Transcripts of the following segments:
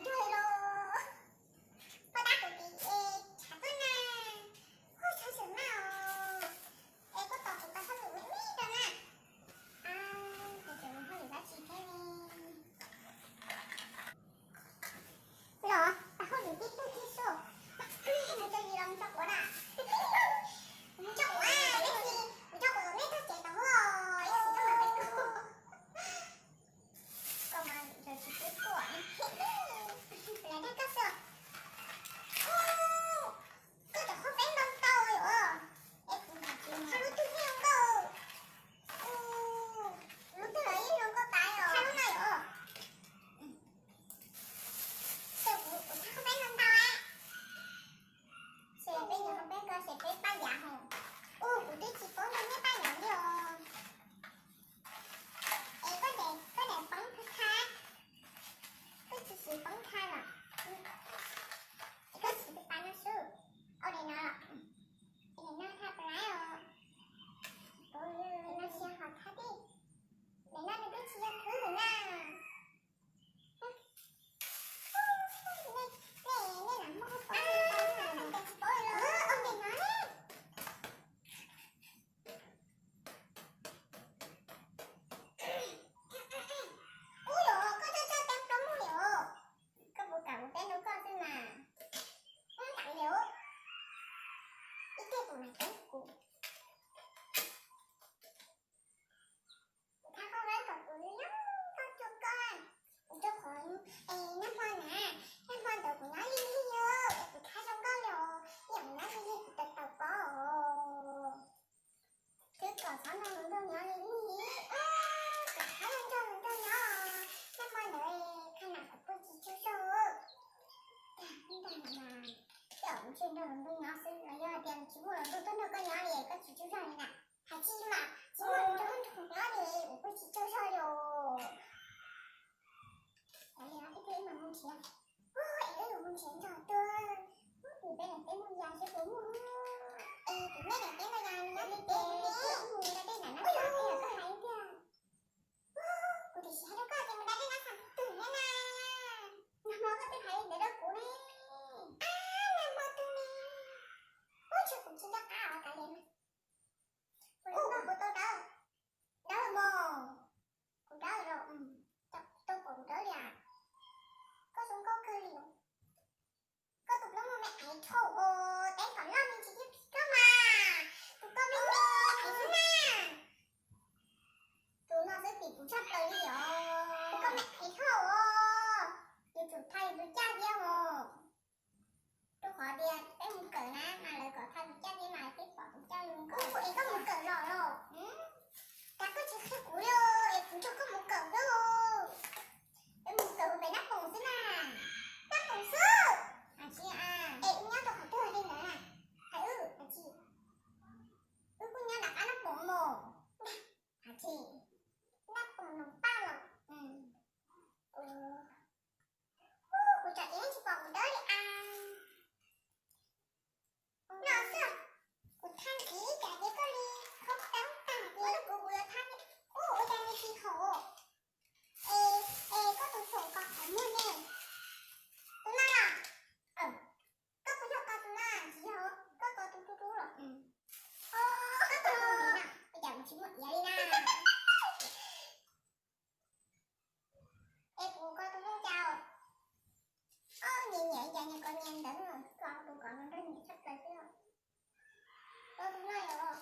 Nrog los poj tab kuv tiv es tshav tuaj na, hu tshav xwm na os, es koj tos kuv tos hauj lwm me me rau na. Kuv tseem mus hauj lwm dab tsi thiab ne? Los tos hauj lwm tib tug thiab xwb. Mus tso zis los mus tso quav na. Mus tso quav, mus tso quav nej txog tsev tau hauj os, ib txhis koj mam peb koj. Koj mas tsis pub tuaj. Kuv lam dag koj xwb. Koj cov qhaub peb ntau ntau yom. Es kuv tham lub twg thiaj zoo nkauj. Lub twg los yeej zoo nkauj tas os. Tham lub no yom. Ces kuv, kuv tham qhaub peb ntau ntau. Ces peb nyuam qhaub peb ko ces peb pab yav hos. Ua kuv twb tsis paub nrog nej pab yav li os. Es koj daim, koj daim poob thab, koj tsis siv poob thab los? Es koj siv tus pas no xwb. Au daim no los? Es daim no thab pas lawm os. Daim no siv hom thab thiab. Daim no nws twb tsis yog khwb lawm na. Nej, nej lam muab kuv poob, kuv tsis paub los? Au daim no ne. Ub, yog koj coj coj teeb plaub muag li os. Koj puas kam kuv teb rau koj xwb mas. Ub, kam li os. Ib teg kuv mam teeb kuv. Kuv thab koj lawm kom kuv zoo nkauj cuag koj. Kuv rau qhov es nag hmo na, nag hmo ntawd kuv nyob lig lig es kuv thab zoo nkauj li os, yam kuv nyob lig lig kuv tau tau koj os. Twb kom txhob nrog hluas nraug nyob li lig, kuv thab zoo nrog hluas nraug nyob. Nag hmo ntawd qhia nam kuv pheej tsis tsaug zog. Cas ib ntag mas, yog kuv tsis nrog hluas nraug nyob xwb los yog tias tsis muaj hluas nraug tuaj nrog koj nyob li koj tsis tsaug zog li na? Hais tsis mas tsis muaj hluas nraug nrog kuv nyob li kuv pheej tsis tsaug zog li os. Ua li no ib pliag wb mam mus nrhiav, es wb yuav mus nrhiav ntog tuaj, mus pem daim teb mus yas seb puas muaj. Es kuv mej daim teb no yog nyob li pem ne, mus da dej nram no, koj hais tiag. Kuv tiam sis hais rau koj tias mus da dej no xav twg na na. Nag hmo koj twb hais li ntawd rau kuv ne. Ab, nag hmo twg ne? Ub, ntshe kuv tsis nco qab os, kav liam. Kuv los noj kuv tau dawb, dawb mog. Kuv dawb los, tau pom kuv dawb li as. Koj zoo nkauj kawg li. Koj tus plaub muag me aiv dhau os, teb kom loj me ntsis thiaj phim koj mas. Tus koj me me aiv xwb na. Tus no xwb phim kuv tshaj plaws li os. Tus koj me aiv dhau os. Yuav tsum thaij tus caj thiab os. Rau qhov tias peb mus kawm na, mas lawv kom thaij tus caj thiab mas peb pom tus caj li koj. Es koj mus kawm los los? Cas koj tsis qhia kuv li es kuv nrog koj mus kawm xwb. Peb mus kawm pem Nab Poom xwb na. Nab Poom xwb. Hais tsis, es wb nyob rau qhov twg li ntawd na? Hais wb, hais tsis, wb kuj nyob nram qab Nab Poom mos. Hais tsis, Nab Poom Noom Paj los? Kuv tsam ces yeej tsis pom kuv dawb li as. No xwb, kuv thaj ntxiv cas ces koj li khaub dawb tag li. Kuv, kuv yuav thaj, ua cas nws tsis haum. Es, es koj tus xyoo ko qhov muag ne? Tus no los? Koj puas yog ko tus no? Tsis yog, koj ko tus dub dub los? Koj ko tus no, ua cas kuv tsis muaj iav li na? Es kuv ko tus zoo cas? Ob, nyiam nyiam cas nyias ko nyias ntawd, ko tus ko no nrog nyiam tshaj plaws xwb. Ko tus no yom.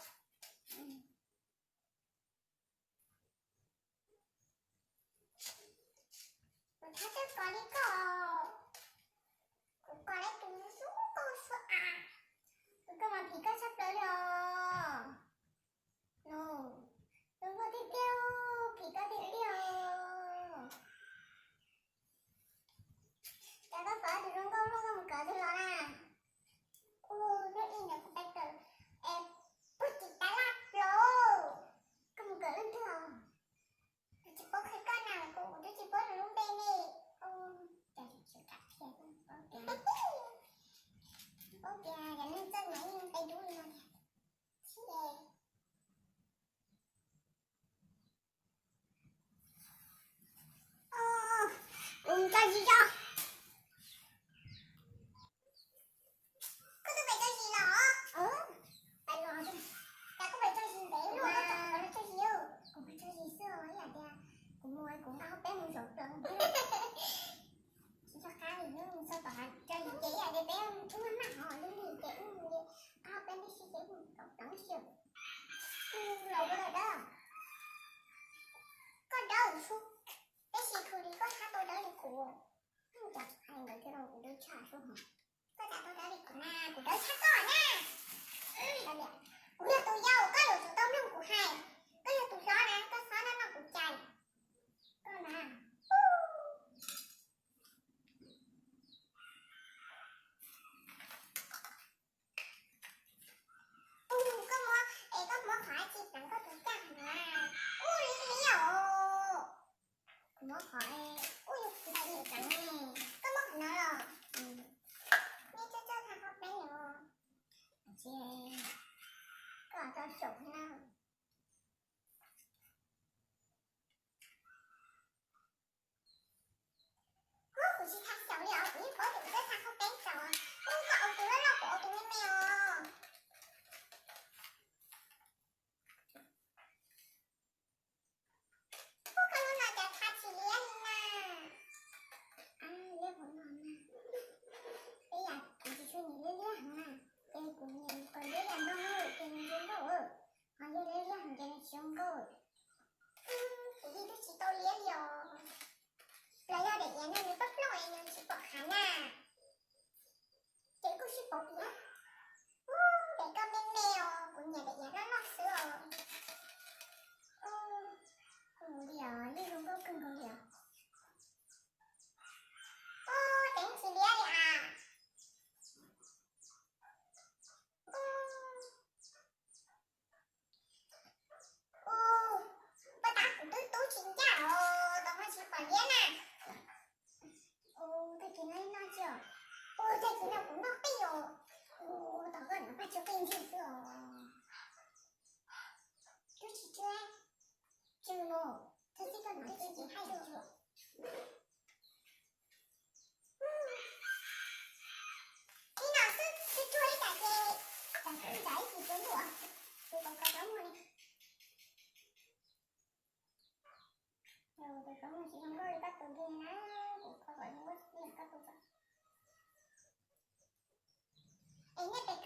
Kuv thab txawj kos li koj. Kuv kos lawv tus zoo nkauj suab av. Tus koj mas phim koj tshaj plaws li os. No, zoo nkauj tiag tiag, phim koj tiag tiag. Cas koj kos tus zoo nkauj luaj koj mus kawm twg los na? Ua lub ib ntawd kuv pais kawm es puag tim Kuv na, kuv dawb tshaj koj na. Kuv yog tus yau, koj yuav tsum tau mloog kuv hais. Koj yog tus hlob na, koj txhob noj noj kuv cai. Koj na. Ub, koj muab, es koj muab qhov tsis pleev koj tus caj na. Ub, li os. Kuv muab qhov, ub, yus tsis pleev ne. Koj muab qhov no los. Nej coj coj tha qhov pleev os. Koj tau xyaum na. Ub, kuv tsis tha xyaum li os, kuv yeej paub tias kuv twb tha qhov pleev tau. Ub, koj ua tus loj loj, kuv ua tus me me os. Ub, koj lub no cas tha tsis liab li na. Liab hauv no na. Ib yam kuv tsis tshua nyiam liab liab heev na, ces kuv nyiam kom liab liab nplooj ces nws zoo nkauj, ho yog liab liab heev ces nws tsis zoo nkauj. Kuv yeej twb tsis tau liab li os. Los yog daim iav no nws plooj plooj es nws tsis pom qhav na. Ces kuj sib pauv iav. Ub, daim koj me me os, kuv nyiam daim iav loj loj xwb os. Ub, kawg nkaus li os, yeej zoo nkauj kawg nkaus li os. Ub, teev tsis liab li as. Ub, ub, puas tas kuv twb tub tsis ncaj os, tau muaj tsis pom liab na. Ub, tag kis no noj tsis os. Ub, tag kis no kuv noj qij os. Ub, tau koj noj paj tsuag qij ntseg xwb os. Tub tsis tsw, tsw los, txhob txib koj noj tub tsis hais tsw. Ib no xwb tsis tsw li cas ces, cas kuv ntsaiv ib tsis tsw ntuj, kuv kom koj rov muag li. Yog tus rov muag tsis zoo nkauj li koj tus nqi na, kuv kho kom zoo nkauj li koj tus. Es nej pem